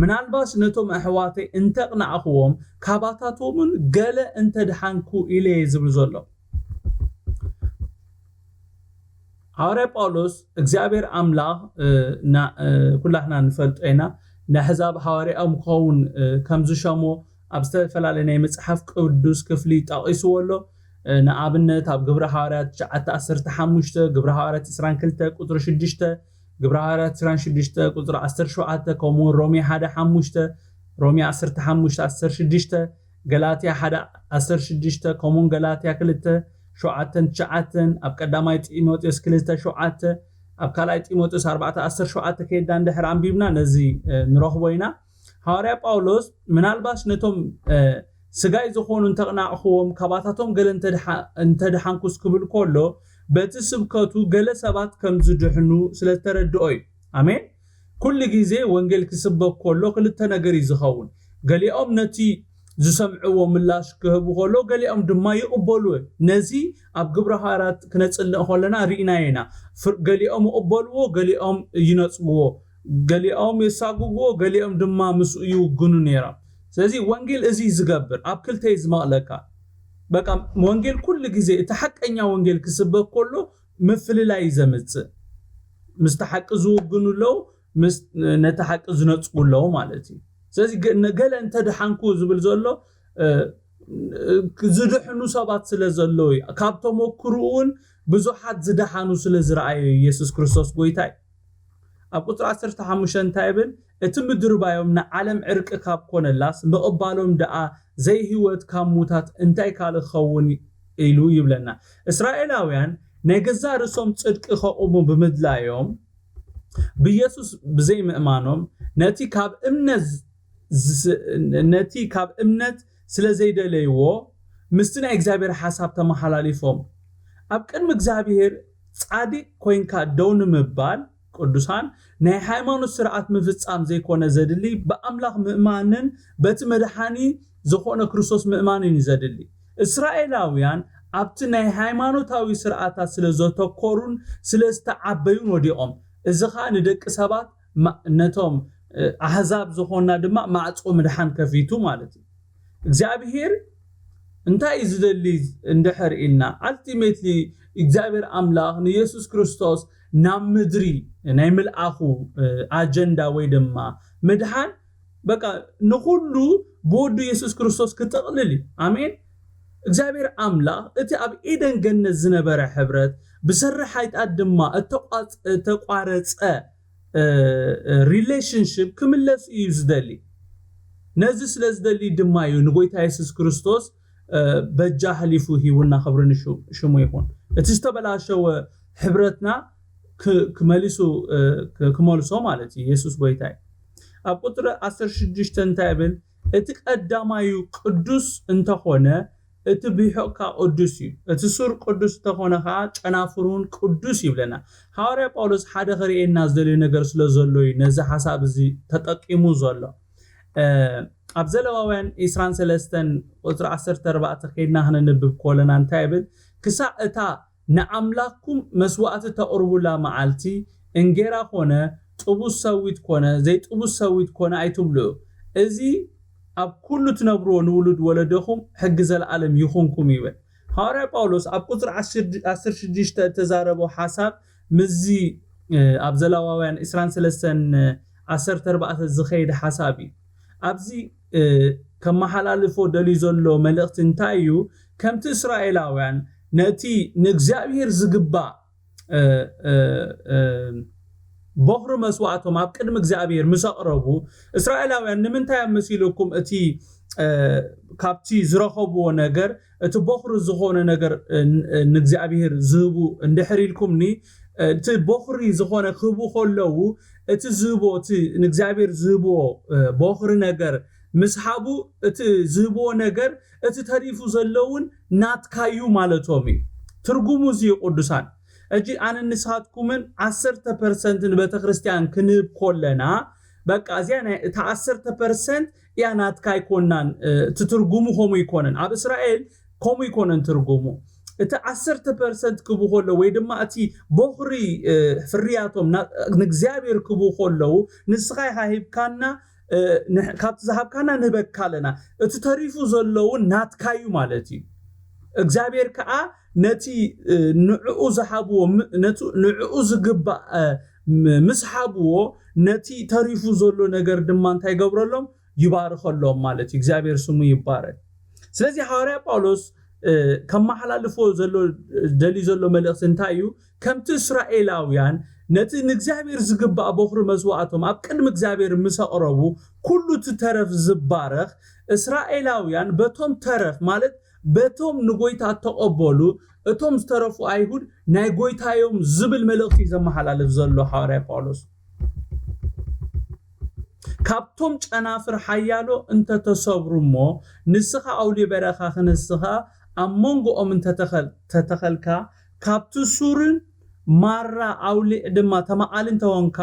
ምናልባስ ነቶም ኣሕዋተይ እንተቕናዕኽዎም፣ ካባታቶምን ገለ እንተድሓንኩ ኢለ እየ ዝብል ዘሎ። ሃዋርያ ጳውሎስ እግዚኣብሔር ኣምላኽ ኩላህና ንፈልጦ ኢና፣ ንኣሕዛብ ሃዋርያኦም ክኸውን ከም ዝሸሞ ኣብ ዝተፈላለየ ናይ መጽሓፍ ቅዱስ ክፍሊ ጠቒስዎ ኣሎ። ንኣብነት ኣብ ግብሪ ሃዋርያት ትሽዓተ ዓሰርተ ሓሙሽተ፣ ግብሪ ሃዋርያት ዕስራን ክልተ ቁጽሪ ሽዱሽተ፣ ግብሪ ሃዋርያት ዕስራን ሽዱሽተ ቁጽሪ ዓሰርተ ሸውዓተ፣ ከምኡውን ሮሜ ሓደ ሓሙሽተ፣ ሮሜ ዓሰርተ ሓሙሽተ ዓሰርተ ሽዱሽተ፣ ገላትያ ሓደ ዓሰርተ ሽዱሽተ፣ ከምኡውን ገላትያ ክልተ ሸውዓተን ትሽዓተን፣ ኣብ ቀዳማይ ጢሞቴዎስ ክልተ ሸውዓተ፣ ኣብ ካልኣይ ጢሞቴዎስ ኣርባዕተ ዓሰርተ ሸውዓተ ከይድና እንድሕር ኣንቢብና ነዚ ንረኽቦ ኢና። ሃዋርያ ጳውሎስ ምናልባሽ ነቶም ስጋይ ዝኾኑ እንተቕናዕኽዎም፣ ካባታቶም ገለ እንተድሓንኩስ ክብል ከሎ፣ በቲ ስብከቱ ገለ ሰባት ከም ዝድሕኑ ስለ ዝተረድኦ እዩ። ኣሜን። ኩሉ ግዜ ወንጌል ክስበክ ከሎ ክልተ ነገር እዩ ዝኸውን። ገሊኦም ነቲ ዝሰምዕዎ ምላሽ ክህቡ ከሎ፣ ገሊኦም ድማ ይቕበሉ። ነዚ ኣብ ግብረ ሃዋርያት ክነጽልእ ከለና ርኢናዮ ኢና። ገሊኦም ይቕበልዎ፣ ገሊኦም ይነጽግዎ፣ ገሊኦም የሳጉግዎ፣ ገሊኦም ድማ ምስኡ ይውግኑ ነይሮም። ስለዚ ወንጌል እዚ ዝገብር ኣብ ክልተ እዩ ዝመቕለካ። በቃ ወንጌል ኩሉ ግዜ እቲ ሓቀኛ ወንጌል ክስበክ ከሎ ምፍልላይ እዩ ዘምጽእ። ምስቲ ሓቂ ዝውግኑ ኣለዉ፣ ምስ ነቲ ሓቂ ዝነጽጉ ኣለዉ ማለት እዩ። ስለዚ ገለ እንተድሓንኩ ዝብል ዘሎ ዝድሕኑ ሰባት ስለ ዘለዉ እዩ። ካብ ተመክርኡ እውን ብዙሓት ዝደሓኑ ስለ ዝረኣየ ኢየሱስ ክርስቶስ ጎይታ እዩ። ኣብ ቁጽሪ ዓሰርተ ሓሙሽተ እንታይ ይብል? እቲ ምድርባዮም ንዓለም ዕርቂ ካብ ኮነላስ ምቕባሎም ደኣ ዘይህይወት ካብ ሙታት እንታይ ካልእ ክኸውን ኢሉ ይብለና። እስራኤላውያን ናይ ገዛ ርእሶም ጽድቂ ከቑሙ ብምድላዮም ብኢየሱስ ብዘይምእማኖም ነቲ ካብ እምነት ነቲ ካብ እምነት ስለ ዘይደለይዎ ምስቲ ናይ እግዚኣብሔር ሓሳብ ተመሓላሊፎም። ኣብ ቅድሚ እግዚኣብሔር ጻዲቅ ኮይንካ ደው ንምባል ቅዱሳን ናይ ሃይማኖት ስርዓት ምፍጻም ዘይኮነ ዘድሊ ብኣምላኽ ምእማንን በቲ መድሓኒ ዝኾነ ክርስቶስ ምእማንን እዩ ዘድሊ። እስራኤላውያን ኣብቲ ናይ ሃይማኖታዊ ስርዓታት ስለ ዘተኮሩን ስለ ዝተዓበዩን ወዲቖም። እዚ ኸኣ ንደቂ ሰባት ነቶም ኣህዛብ ዝኾንና ድማ ማዕጾ ምድሓን ከፊቱ ማለት እዩ። እግዚኣብሄር እንታይ እዩ ዝደሊ እንድሕር ኢልና፣ ኣልቲሜትሊ እግዚኣብሔር ኣምላኽ ንየሱስ ክርስቶስ ናብ ምድሪ ናይ ምልኣኹ ኣጀንዳ ወይ ድማ ምድሓን በቃ ንኹሉ ብወዱ የሱስ ክርስቶስ ክጥቕልል እዩ። ኣሜን። እግዚኣብሔር ኣምላኽ እቲ ኣብ ኤደን ገነት ዝነበረ ሕብረት ብሰሪ ሓጢኣት ድማ እተቋረጸ ሪሌሽንሽፕ ክምለስ እዩ ዝደሊ። ነዚ ስለ ዝደሊ ድማ እዩ ንጎይታ የሱስ ክርስቶስ በጃ ሕሊፉ ሂቡና። ክብሪ ንሽሙ ይኹን። እቲ ዝተበላሸወ ሕብረትና ክመልሱ ክመልሶ ማለት እዩ። የሱስ ጎይታ እዩ። ኣብ ቁፅሪ ዓሰርተ ሽዱሽተ እንታይ ይብል? እቲ ቀዳማዩ ቅዱስ እንተኾነ እቲ ቢሖካ ቅዱስ እዩ። እቲ ሱር ቅዱስ እንተኾነ ከዓ ጨናፍር እውን ቅዱስ ይብለና። ሃዋርያ ጳውሎስ ሓደ ክርእየና ዝደልዮ ነገር ስለ ዘሎ እዩ ነዚ ሓሳብ እዚ ተጠቂሙ ዘሎ። ኣብ ዘለዋውያን ዕስራን ሰለስተን ቁፅሪ ዓሰርተ ኣርባዕተ ከይድና ክነንብብ ከለና እንታይ ይብል? ክሳዕ እታ ንኣምላኽኩም መስዋእቲ ተቕርቡላ መዓልቲ እንጌራ ኮነ ጥቡስ ሰዊት ኮነ ዘይጥቡስ ሰዊት ኮነ ኣይትብልዑ፣ እዚ ኣብ ኩሉ ትነብርዎ ንውሉድ ወለደኹም ሕጊ ዘለኣለም ይኹንኩም ይብል። ሃዋርያ ጳውሎስ ኣብ ቁፅሪ ዓሰርተ ሽዱሽተ እተዛረቦ ሓሳብ ምስዚ ኣብ ዘለዋውያን ዕስራን ሰለስተን ዓሰርተ ኣርባዕተ ዝኸይድ ሓሳብ እዩ። ኣብዚ ከመሓላልፎ ደልዩ ዘሎ መልእኽቲ እንታይ እዩ? ከምቲ እስራኤላውያን ነቲ ንእግዚኣብሔር ዝግባእ ቦኽሪ መስዋእቶም ኣብ ቅድሚ እግዚኣብሔር ምስ ኣቕረቡ፣ እስራኤላውያን ንምንታይ ኣብ መሲልኩም እቲ ካብቲ ዝረኸብዎ ነገር እቲ ቦኽሪ ዝኾነ ነገር ንእግዚኣብሔር ዝህቡ እንድሕር ኢልኩምኒ፣ እቲ ቦኽሪ ዝኾነ ክህቡ ከለዉ እቲ ዝህቦ እቲ ንእግዚኣብሔር ዝህብዎ ቦኽሪ ነገር ምስ ሃቡ እቲ ዝህብዎ ነገር እቲ ተሪፉ ዘለውን ናትካዩ ማለቶም እዩ። ትርጉሙ እዚ እዩ ቅዱሳን። እጂ ኣነ ንስኻትኩምን ዓሰርተ ፐርሰንት ንቤተ ክርስቲያን ክንህብ ኮለና፣ በቃ እዚኣ ናይ እታ ዓሰርተ ፐርሰንት እያ ናትካ ኣይኮናን። እቲ ትርጉሙ ከምኡ ይኮነን። ኣብ እስራኤል ከምኡ ይኮነን ትርጉሙ። እቲ ዓሰርተ ፐርሰንት ክቡ ከሎ ወይ ድማ እቲ ቦኽሪ ፍርያቶም ንእግዚኣብሔር ክቡ ከለዉ፣ ንስኻ ኢኻ ሂብካና፣ ካብቲ ዝሃብካና ንህበካ ኣለና፣ እቲ ተሪፉ ዘለውን ናትካዩ ማለት እዩ። እግዚኣብሔር ከዓ ነቲ ንዕኡ ዝሃብዎ ንዕኡ ዝግባእ ምስ ሃብዎ፣ ነቲ ተሪፉ ዘሎ ነገር ድማ እንታይ ይገብረሎም? ይባርኸሎም ማለት እዩ። እግዚኣብሔር ስሙ ይባረክ። ስለዚ ሃዋርያ ጳውሎስ ከመሓላልፎ ዘሎ ደልዩ ዘሎ መልእኽቲ እንታይ እዩ? ከምቲ እስራኤላውያን ነቲ ንእግዚኣብሔር ዝግባእ ቦኽሪ መስዋእቶም ኣብ ቅድሚ እግዚኣብሔር ምስ ኣቕረቡ፣ ኩሉ እቲ ተረፍ ዝባረኽ፣ እስራኤላውያን በቶም ተረፍ ማለት በቶም ንጎይታ እተቐበሉ እቶም ዝተረፉ ኣይሁድ ናይ ጎይታዮም ዝብል መልእኽቲ እዩ ዘመሓላልፍ ዘሎ ሃዋርያ ጳውሎስ። ካብቶም ጨናፍር ሓያሎ እንተተሰብሩ እሞ፣ ንስኻ ኣውሊ በረኻ ክንስኻ ኣብ መንጎኦም እንተተኸልካ፣ ካብቲ ሱርን ማራ ኣውሊዕ ድማ ተመቓሊ እንተኾንካ፣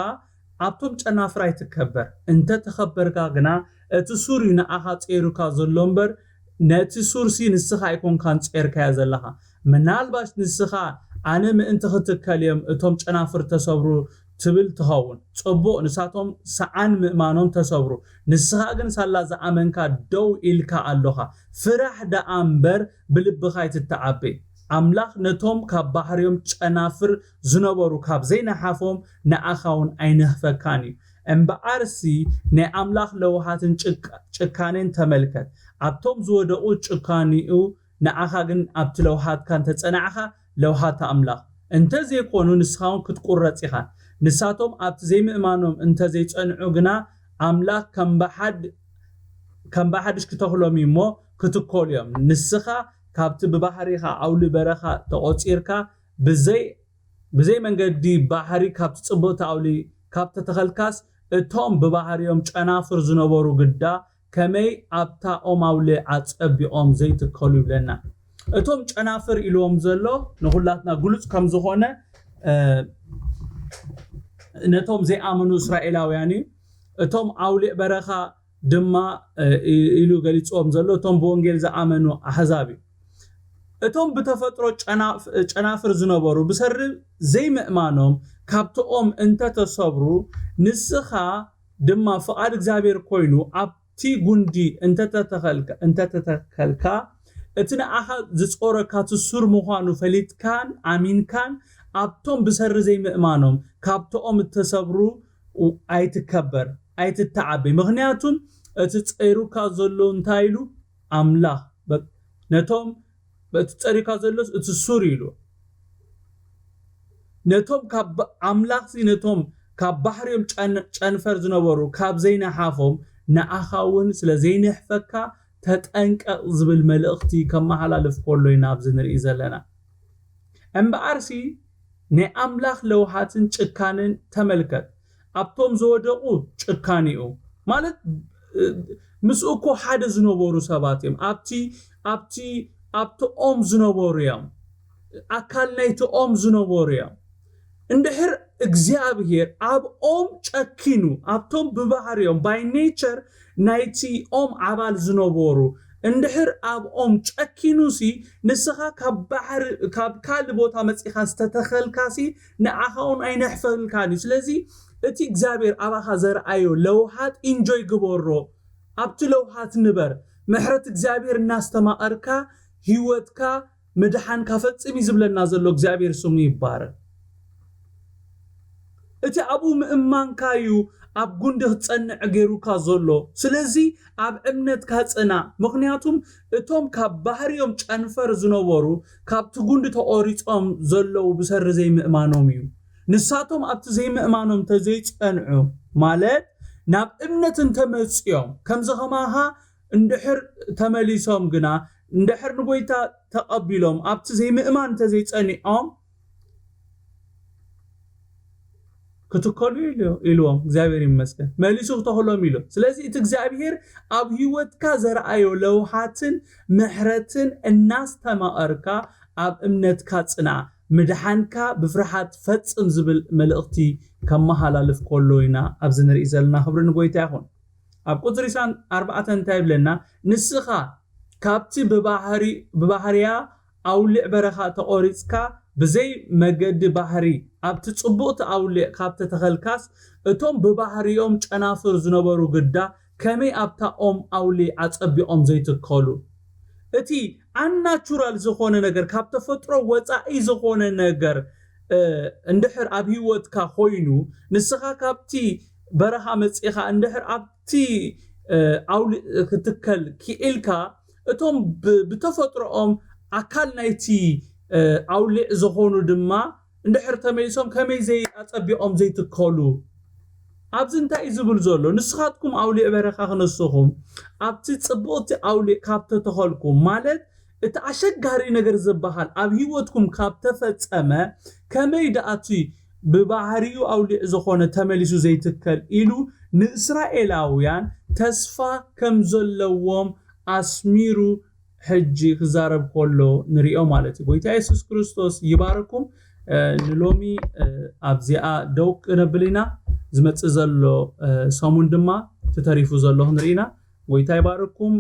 ኣብቶም ጨናፍር ኣይትከበር። እንተተኸበርካ ግና እቲ ሱር እዩ ንኣኻ ጼሩካ ዘሎ እምበር፣ ነቲ ሱርሲ ንስኻ ኣይኮንካን ጼርካዮ ዘለኻ። ምናልባሽ ንስኻ ኣነ ምእንቲ ክትከል እዮም እቶም ጨናፍር ተሰብሩ ትብል ትኸውን። ጽቡቕ፣ ንሳቶም ሰዓን ምእማኖም ተሰብሩ። ንስኻ ግን ሳላ ዝኣመንካ ደው ኢልካ ኣሎኻ። ፍራሕ ደኣ እምበር ብልብኻ ኣይትተዓበ። ኣምላኽ ነቶም ካብ ባሕርዮም ጨናፍር ዝነበሩ ካብ ዘይነሓፎም ንኣኻ እውን ኣይነህፈካን እዩ። እምበኣርሲ ናይ ኣምላኽ ለውሃትን ጭካኔን ተመልከት። ኣብቶም ዝወደቑ ጭካኒኡ ንኣኻ ግን ኣብቲ ለውሃትካ እንተጸናዕኻ ለውሃት ኣምላኽ እንተዘይኮኑ ንስኻ እውን ክትቁረጽ ኢኻ። ንሳቶም ኣብቲ ዘይምእማኖም እንተዘይጸንዑ ግና ኣምላኽ ከም ባሓድሽ ክተኽሎም እዩ እሞ ክትከሉ እዮም። ንስኻ ካብቲ ብባህሪኻ ኣውሊ በረኻ ተቖጺርካ ብዘይ ብዘይ መንገዲ ባሕሪ ካብቲ ጽብቕቲ ኣውሊ ካብ ተተኸልካስ እቶም ብባህሪኦም ጨናፍር ዝነበሩ ግዳ ከመይ ኣብታ ኦም ኣውሊ ኣጸቢቖም ዘይትከሉ ይብለና። እቶም ጨናፍር ኢልዎም ዘሎ ንኹላትና ግሉጽ ከም ዝኾነ ነቶም ዘይኣመኑ እስራኤላውያን እዩ። እቶም ኣውሊዕ በረኻ ድማ ኢሉ ገሊጽዎም ዘሎ እቶም ብወንጌል ዝኣመኑ ኣሕዛብ እዩ። እቶም ብተፈጥሮ ጨናፍር ዝነበሩ ብሰሪ ዘይምእማኖም ካብቲ ኦም እንተተሰብሩ፣ ንስኻ ድማ ፍቓድ እግዚኣብሔር ኮይኑ ኣብቲ ጉንዲ እንተተተኸልካ እቲ ንኣኻ ዝጾረካ ትሱር ምዃኑ ፈሊጥካን ኣሚንካን ኣብቶም ብሰሪ ዘይምእማኖም ካብቲ ኦም እተሰብሩ ኣይትከበር ኣይትተዓበይ። ምኽንያቱም እቲ ጸይሩካ ዘሎ እንታይ ኢሉ ኣምላኽ ነቶም እቲ ጸይሩካ ዘሎስ እቲ ሱር ኢሉ ነቶም ካብ ኣምላኽሲ ነቶም ካብ ባሕርዮም ጨንፈር ዝነበሩ ካብ ዘይነሓፎም ንኣኻ እውን ስለ ዘይንሕፈካ ተጠንቀቕ ዝብል መልእኽቲ ከመሓላልፍ ከሎ ኢና ኣብዚ ንርኢ ዘለና። እምበኣርሲ ናይ ኣምላኽ ለውሃትን ጭካንን ተመልከት። ኣብቶም ዝወደቑ ጭካኒኡ ማለት ምስኡ እኮ ሓደ ዝነበሩ ሰባት እዮም። ኣብቲ ኣብቲ ኣብቲ ኦም ዝነበሩ እዮም። ኣካል ናይቲ ኦም ዝነበሩ እዮም። እንድሕር እግዚኣብሔር ኣብ ኦም ጨኪኑ ኣብቶም ብባህርዮም by nature ናይቲ ኦም ኣባል ዝነበሩ እንድሕር ኣብ ኦም ጨኪኑሲ ንስኻ ካብ ባሕሪ ካብ ካልእ ቦታ መጺኻ ዝተተኸልካሲ ንዓኻ እውን ኣይነሕፈልካን እዩ። ስለዚ እቲ እግዚኣብሔር ኣባኻ ዘርኣዮ ለውሃት ኢንጆይ ግበሮ። ኣብቲ ለውሃት ንበር። ምሕረት እግዚኣብሔር እናስተማቐርካ ህይወትካ ምድሓንካ ፈጽም እዩ ዝብለና ዘሎ እግዚኣብሔር ስሙ ይባረክ። እቲ ኣብኡ ምእማንካ እዩ ኣብ ጉንዲ ክትጸንዕ ገይሩካ ዘሎ። ስለዚ ኣብ እምነትካ ጽና። ምክንያቱም እቶም ካብ ባህርዮም ጨንፈር ዝነበሩ ካብቲ ጉንዲ ተቖሪጾም ዘለዉ ብሰሪ ዘይምእማኖም እዩ። ንሳቶም ኣብቲ ዘይምእማኖም እንተዘይጸንዑ ማለት ናብ እምነት እንተመጽዮም ከምዚ ከማኻ እንድሕር ተመሊሶም ግና እንድሕር ንጎይታ ተቐቢሎም ኣብቲ ዘይምእማን እንተዘይጸኒዖም ክትከሉ ኢልዎም እግዚኣብሔር ይመስገን መሊሱ ክተኽሎም ኢሉ። ስለዚ እቲ እግዚኣብሔር ኣብ ህይወትካ ዘርኣዮ ለውሃትን ምሕረትን እናስተማቐርካ ኣብ እምነትካ ጽና፣ ምድሓንካ ብፍርሓት ፈጽም ዝብል መልእኽቲ ከመሃላልፍ ከሎ ኢና ኣብዚ ንርኢ ዘለና። ክብሪ ንጎይታ ይኹን። ኣብ ቁጽሪ ኣርባዕተ እንታይ ይብለና? ንስኻ ካብቲ ብባህርያ ኣውሊዕ በረኻ ተቖሪጽካ ብዘይ መገዲ ባህሪ ኣብቲ ጽቡቕቲ ኣውሊዕ ካብ ተተኸልካስ፣ እቶም ብባህሪኦም ጨናፍር ዝነበሩ ግዳ ከመይ ኣብታ ኦም ኣውሊዕ ኣጸቢቖም ዘይትከሉ? እቲ ኣናቹራል ዝኾነ ነገር፣ ካብ ተፈጥሮ ወጻኢ ዝኾነ ነገር እንድሕር ኣብ ህይወትካ ኮይኑ፣ ንስኻ ካብቲ በረኻ መጺኻ እንድሕር ኣብቲ ኣውሊዕ ክትከል ክኢልካ፣ እቶም ብተፈጥሮኦም ኣካል ናይቲ ኣውሊዕ ዝኾኑ ድማ እንድሕር ተመሊሶም ከመይ ኣጸቢቖም ዘይትከሉ? ኣብዚ እንታይ እዩ ዝብል ዘሎ? ንስኻትኩም ኣውሊዕ በረኻ ክነስኹም ኣብቲ ጽብቕቲ ኣውሊዕ ካብ ተተኸልኩም፣ ማለት እቲ ኣሸጋሪ ነገር ዝበሃል ኣብ ህይወትኩም ካብ ተፈጸመ፣ ከመይ ደኣ እቲ ብባህሪኡ ኣውሊዕ ዝኾነ ተመሊሱ ዘይትከል ኢሉ ንእስራኤላውያን ተስፋ ከም ዘለዎም ኣስሚሩ ሕጂ ክዛረብ ከሎ ንሪኦ ማለት እዩ። ጎይታ የሱስ ክርስቶስ ይባርኩም። ንሎሚ ኣብዚኣ ደው ክነብል ኢና። ዝመጽእ ዘሎ ሰሙን ድማ ተተሪፉ ዘሎ ክንርኢ ኢና። ጎይታ ይባርኩም።